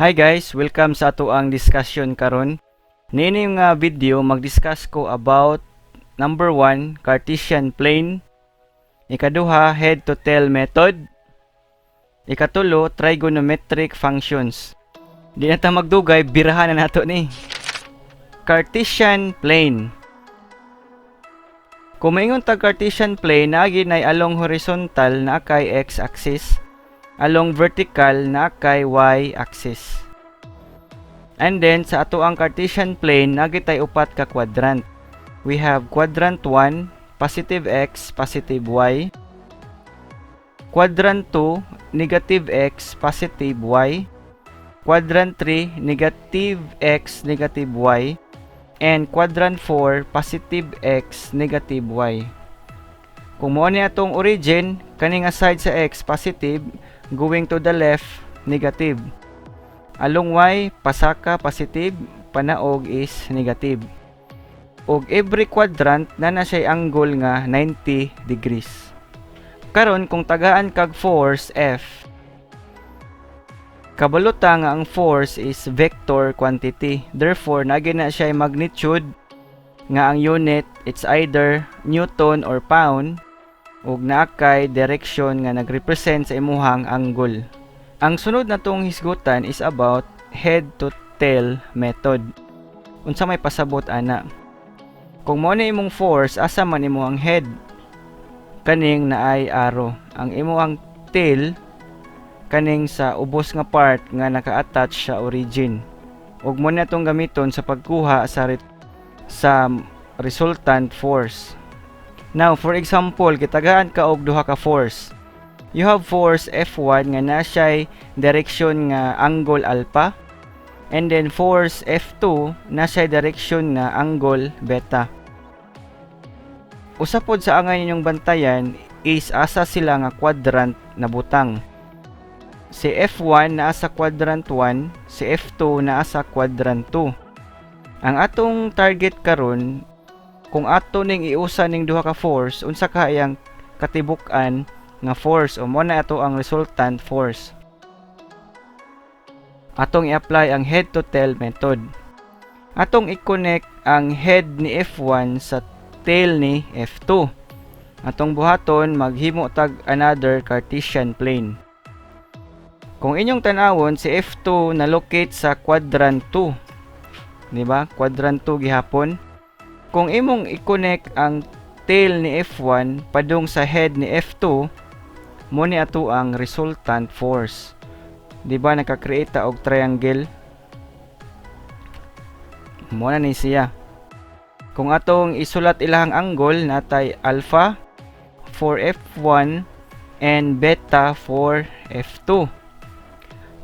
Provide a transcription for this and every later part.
Hi guys, welcome sa atoang discussion karon. Niini nga video, mag-discuss ko about number 1, Cartesian plane. Ikaduha, head to tail method. Ikatulo, trigonometric functions. Di na ta magdugay, birahan na nato ni. Cartesian plane. Kung maingon tag Cartesian plane, naagi nay along horizontal na kay x-axis, along vertical na kay y-axis. And then sa atoang Cartesian plane, naagi tay upat ka quadrant. We have quadrant 1, positive x, positive y. Quadrant 2, negative x, positive y. Quadrant 3, negative x, negative y. And quadrant 4, positive x, negative y. Kung mao ni atong origin, kani nga side sa x positive, going to the left, negative. Along y, pasaka positive, panaog is negative. Og every quadrant na na siya angle nga 90 degrees. Karon, kung tagaan kag force F, kabalo ta nga ang force is vector quantity. Therefore, naagi na siya magnitude nga ang unit, it's either newton or pound, ug naa kay direction nga nagrepresent sa imuhang angle. Ang sunod na tong hisgutan is about head to tail method. Unsa may pasabot ana? Kung mao na imong force, asa man imo ang head? Kaning naay arrow. Ang imuhang tail, kaning sa ubos nga part nga naka-attach sa origin. Ug mao na itong gamiton sa pagkuha sa resultant force. Now, for example, gitagaan ka og duha ka force. You have force F1 nga naa siya'y direction nga angle alpha, and then force F2 naa siya'y direction nga angle beta. Usa pod sa angay ninyong bantayan is asa sila nga quadrant na butang. Si F1 naa sa quadrant 1, si F2 naa sa quadrant 2. Ang atong target karon, kung ato ning iusa ning duha ka force, unsa kaayang katibuk-an nga force o mao na ato ang resultant force. Atong i-apply ang head to tail method. Atong i-connect ang head ni F1 sa tail ni F2. Atong buhaton, maghimo tag another Cartesian plane. Kung inyong tan-awon, si F2 na locate sa quadrant 2. Di ba? Quadrant 2 gihapon. Kung imong i-connect ang tail ni F1 padung sa head ni F2, mao ni ato ang resultant force. Di ba naka-create ta og triangle? Mao na ni siya. Kung atong isulat ilahang angle, natay alpha for F1 and beta for F2.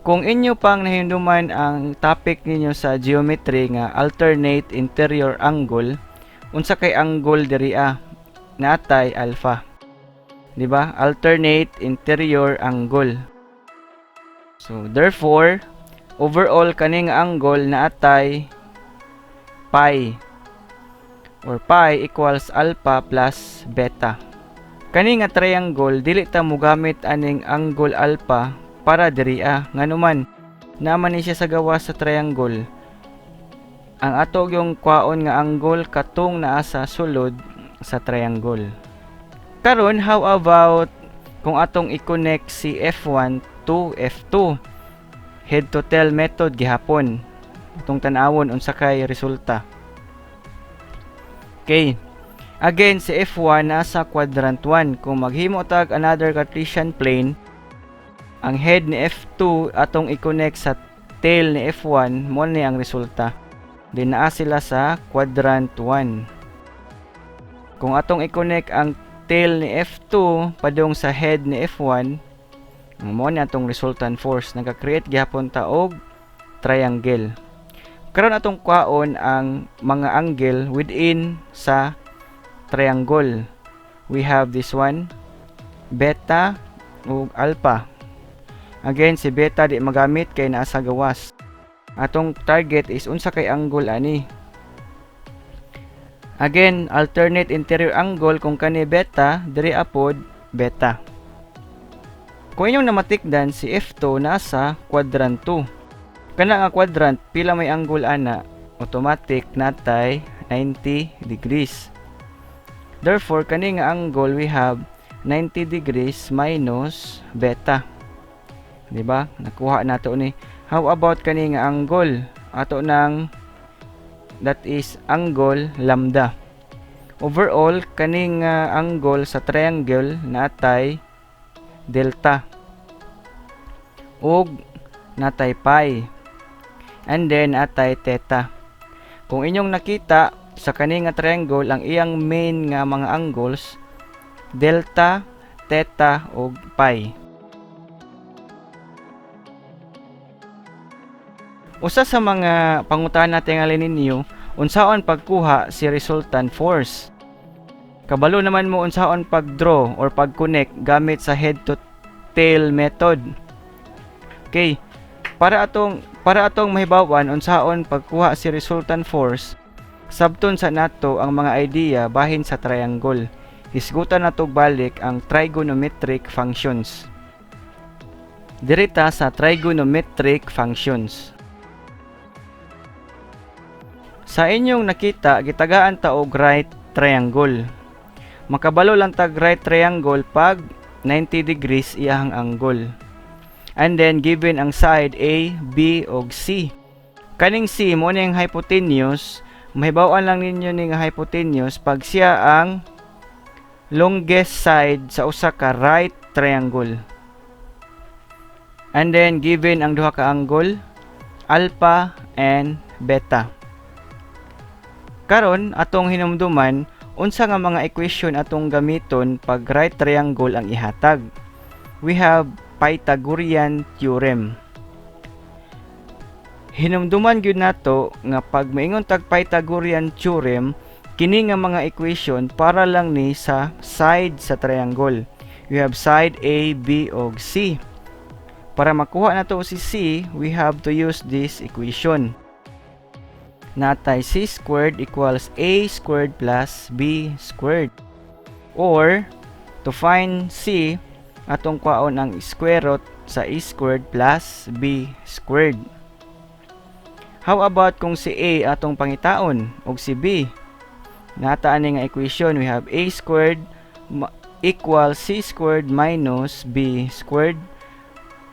Kung inyo pang nahinumduman ang topic ninyo sa geometry nga alternate interior angle, unsa kay angle diri ah? Natay alpha. Di ba? Alternate interior angle. So therefore, overall kaning angle naatay pi or pi equals alpha plus beta. Kani nga triangle, dili ta mogamit aning angle alpha para diri ah. Nganuman naman ni siya sa gawas sa triangle. Ang ato yung kwaon nga angle, katong naa sa sulod sa triangle. Karon, how about kung atong i-connect si F1 to F2? Head to tail method gihapon. Atong tan-awon unsa kay resulta. Okay. Again, si F1 nasa quadrant 1. Kung maghimo tag another Cartesian plane, ang head ni F2 atong i-connect sa tail ni F1, mao ni ang resulta. Di naa sila sa quadrant 1. Kung atong i-connect ang tail ni F2 padung sa head ni F1, mao ni atong resultant force. Naka-create gihapon ta og triangle. Karon, atong kwaon ang mga angle within sa triangle. We have this one, beta ug alpha. Again, si beta di magamit kay naa sa gawas. Atong target is unsa kay angle ani. Again, alternate interior angle, kung kani beta, diri apod beta. Kung inyong namatikdan, si F2 nasa quadrant 2. Kana nga quadrant, pila may angle ana? Automatic natay 90 degrees. Therefore, kani nga angle, we have 90 degrees minus beta. Di ba? Nakuha nato ni. How about kani nga angle? Ato nang that is angle lambda. Overall, kani nga angle sa triangle natay delta ug natay pi and then atay theta. Kung inyong nakita sa kani nga triangle, ang iyang main nga mga angles delta, theta ug pi. Usa sa mga pangutana tingali ninyo, unsaon pagkuha si resultant force? Kabalo naman mo unsaon pag-draw or pag-connect gamit sa head to tail method. Okay, para atong mahibawan unsaon pagkuha si resultant force, sabton sa nato ang mga idea bahin sa triangle. Hisgutan nato balik ang trigonometric functions. Dirita sa trigonometric functions. Sa inyong nakita, gitagaan ta og right triangle. Makabalo lang tag right triangle pag 90 degrees iyahang angle. And then given ang side A, B ug C. Kaning C mo ning hypotenuse, mahibaw-an lang ninyo ning hypotenuse pag siya ang longest side sa usa ka right triangle. And then given ang duha ka angle, alpha and beta. Karon atong hinumduman unsa nga mga equation atong gamiton pag right triangle ang ihatag. We have Pythagorean theorem. Hinumduman gyud nato nga pag maingon tag Pythagorean theorem, kini nga mga equation para lang ni sa side sa triangle. We have side A, B ug C. Para makuha nato si C, we have to use this equation. Natay C squared equals A squared plus B squared. Or, to find C, atong kwaon ang square root sa A squared plus B squared. How about kung si A atong pangitaon og si B? Nata ani nga equation, we have A squared equals C squared minus B squared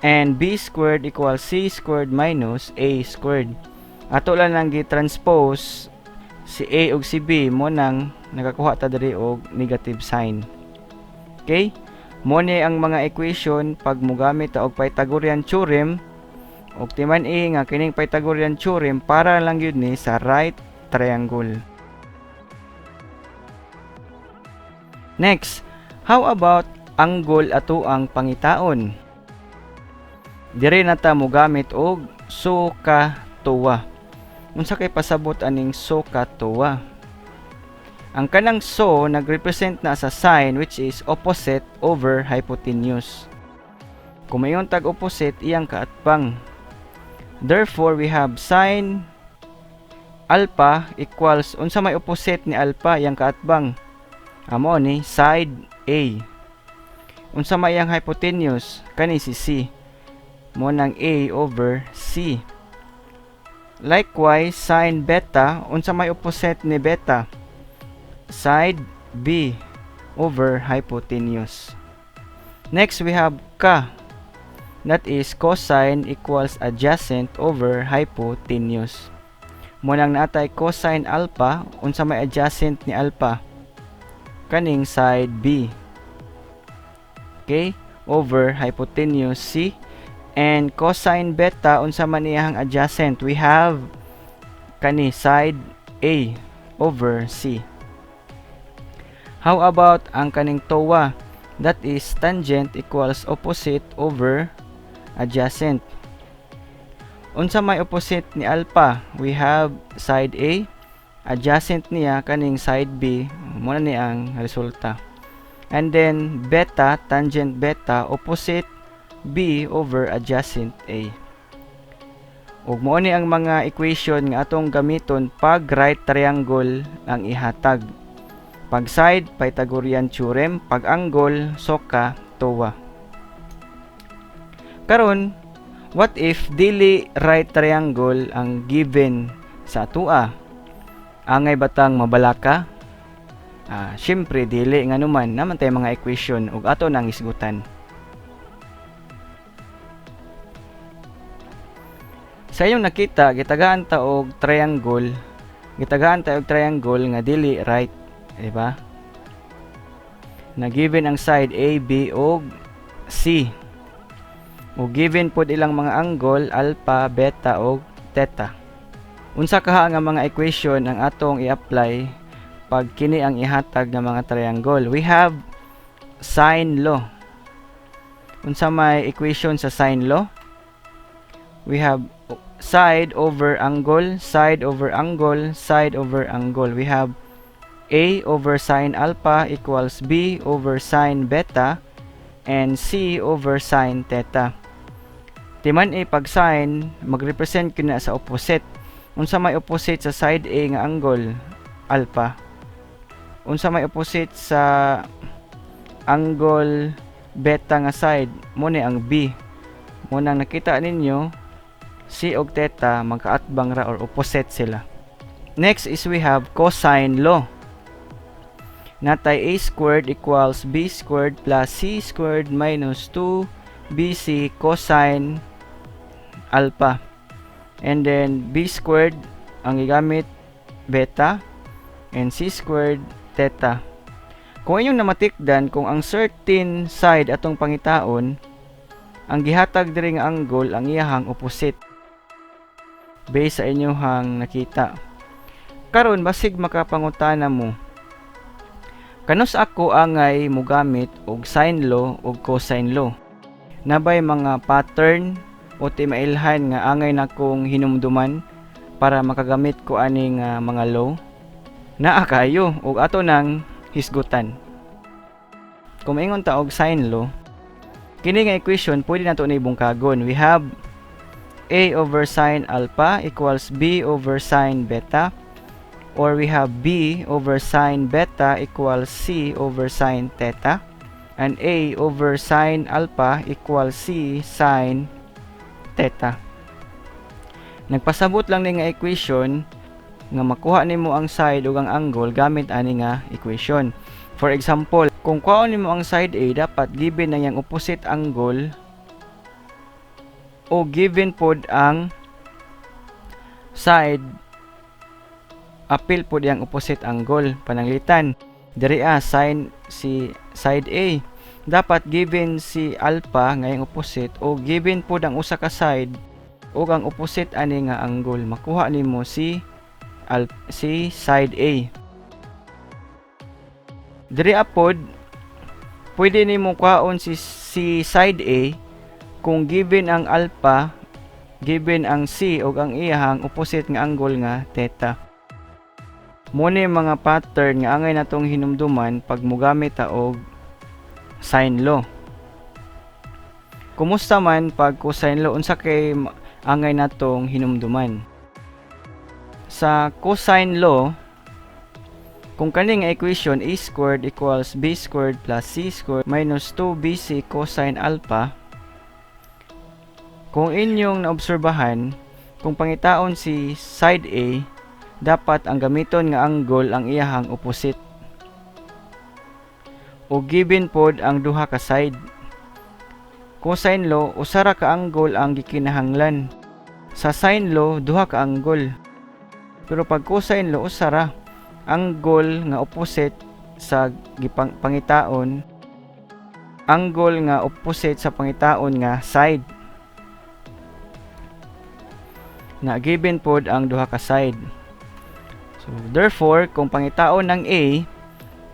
and B squared equals C squared minus A squared. Ato lang nang gi-transpose si A ug si B, mo nang nakakuha ta diri og negative sign. Okay? Mo ni ang mga equation pag mogamit ta og Pythagorean theorem, ug timan-i nga kining Pythagorean theorem para lang gyud ni sa right triangle. Next, how about angle ato ang pangitaon? Diri na ta mogamit og SOHCAHTOA. Unsa kay pasabot aning SOHCAHTOA? Ang kanang so nagrepresent na sa sine, which is opposite over hypotenuse. Kung mayon tag opposite, iyang kaatbang. Therefore, we have sine alpha equals, unsa may opposite ni alpha, iyang kaatbang? Amo ni side A. Unsa may iyang hypotenuse? Kani si C. Mo nang A over C. Likewise, sine beta, unsa may opposite ni beta? Side B over hypotenuse. Next, we have K. That is cosine equals adjacent over hypotenuse. Mo nang naatay cosine alpha, unsa may adjacent ni alpha? Kaning side B. Okay? Over hypotenuse C. And cosine beta, unsa man iyang adjacent? We have kani side A over C. How about ang kaning TOA? That is tangent equals opposite over adjacent. Unsa may opposite ni alpha? We have side A, adjacent niya kaning side B, mo na ni ang resulta. And then beta, tangent beta, opposite B over adjacent A. Ug mao ni ang mga equation nga atong gamiton pag right triangle ang ihatag. Pag side, Pythagorean theorem; pag angle, SOHCAHTOA. Karon, What if dili right triangle ang given sa atua? Angay batang mabalaka? Syempre dili, nganuman naman tay mga equation ug ato nang isgutan. Sa inyong nakita, gitagaan ta og triangle, gitagaan ta og triangle nga dili right, di ba? Na given ang side A, B ug C. O given pod ilang mga angle alpha, beta ug theta. Unsa kaha nga mga equation ang atong i-apply pag kini ang ihatag nga mga triangle? We have sine law. Unsa may equation sa sine law? We have side over angle, side over angle, side over angle. We have A over sine alpha equals B over sine beta and C over sine theta. Timan e pag sine, magrepresent kina sa opposite. Unsa may opposite sa side A nga angle? Alpha. Unsa may opposite sa angle beta nga side? Mo ni ang B. Mo nang nakita ninyo, C og theta magkaatbang ra or opposite sila. Next is we have cosine law. Natay A squared equals B squared plus C squared minus 2BC cosine alpha. And then B squared ang gigamit beta and C squared theta. Kung inyong namatikdan, kung ang certain side atong pangitaon, ang gihatag diri nga angle ang iyahang opposite based sa inyong nakita. Karon basig makapangutana mo, kanus ako angay mogamit og sine law ug cosine law? Nabay mga pattern o timailhan nga angay nakong hinumduman para makagamit ko aning mga law? Naa kayo ug ato nang hisgutan. Kung maingon ta og sine law, kini nga equation pwede nato ni bungkagon. We have A over sine alpha equals B over sine beta, or we have B over sine beta equals C over sine theta, and A over sine alpha equals C sine theta. Nagpasabot lang ni nga equation nga makuha nimo ang side ug ang angle gamit ani nga equation. For example, kung kuhaon nimo ang side A, dapat given na yang opposite angle o given pod ang side, apil pod yang opposite angle. Pananglitan, diri a sin si side A, dapat given si alpha nga yung opposite o given pod ang usa ka side ug ang opposite ani nga angle, makuha nimo si side A. Diri apod pwede nimo kuhaon si side A kung given ang alpha, given ang C ug ang iyahang opposite nga angle nga theta. Mo ni mga pattern nga angay natong hinumduman pag mogamit ta og sine law. Kumusta man pag cosine law? Unsa kay angay natong hinumduman? Sa cosine law, kung kani nga equation a squared equals b squared plus c squared minus 2bc cosine alpha, kung inyong naobserbahan, kung pangitaon si side A, dapat ang gamiton nga angle ang iyahang opposite o given pod ang duha ka side. Cosine law, usa ra ka angle ang gikinahanglan. Sa sine law, duha ka angle. Pero pag cosine law, usa ra angle nga opposite sa gipang pangitaon, angle nga opposite sa pangitaon nga side. Na given pod ang duha ka side. So therefore, kung pangitaon ng A,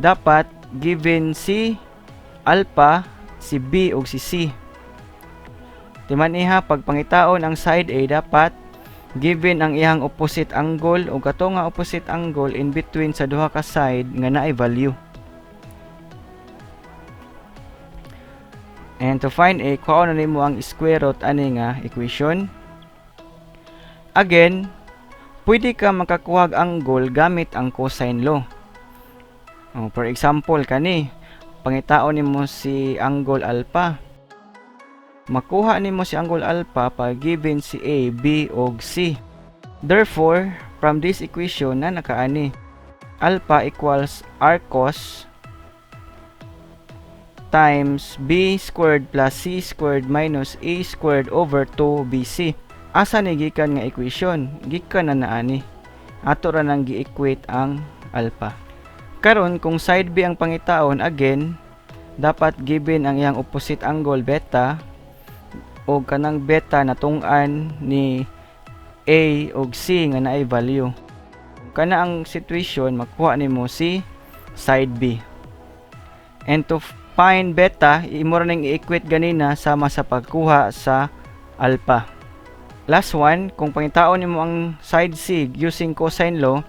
dapat given si alpha, si B ug si C. Timan iha, pag pangitaon ang side A, dapat given ang iyang opposite angle ug kato nga opposite angle in between sa duha ka side nga naay value. And to find A, kuhaon na nimo ang square root ani nga equation. Again, pwede ka makakuha og angle gamit ang cosine law. Oh, for example, kani pangitaon nimo si angle alpha. Makuha nimo si angle alpha pag given si A, B ug C. Therefore, from this equation na nakaani, alpha equals r cos times b squared plus c squared minus a squared over 2bc. Asa ni gikan nga equation? Gikan na naani. Ato ra nang gi-equate ang alpha. Karon, kung side B ang pangitaon, again, dapat given ang iyang opposite angle beta o kanang beta natung-an ni A ug C nga naay value. Kung kana ang situation, makuha nimo si side B. And to find beta, imo ra ning i-equate ganina sama sa pagkuha sa alpha. Last one, kung pangitaon nimo ang side C using cosine law,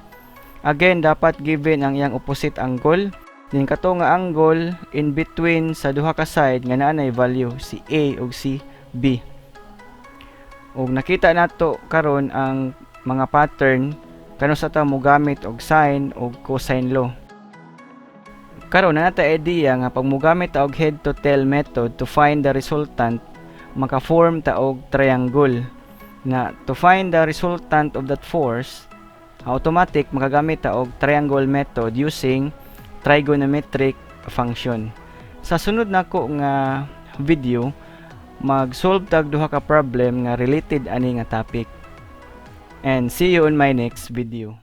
again, dapat given ang iyang opposite angle. Then kato nga angle in between sa duha ka side nga naa nay value, si A ug si B. Ug nakita nato karon ang mga pattern kanus-a ta mogamit og sine ug cosine law. Karon naa na idea nga pag mogamit ta og head to tail method to find the resultant, maka-form ta og triangle. Na to find the resultant of that force, automatic makagamit ta og triangle method using trigonometric function. Sa sunod nako nga video, mag-solve tag duha ka problem nga related ani nga topic. And see you on my next video.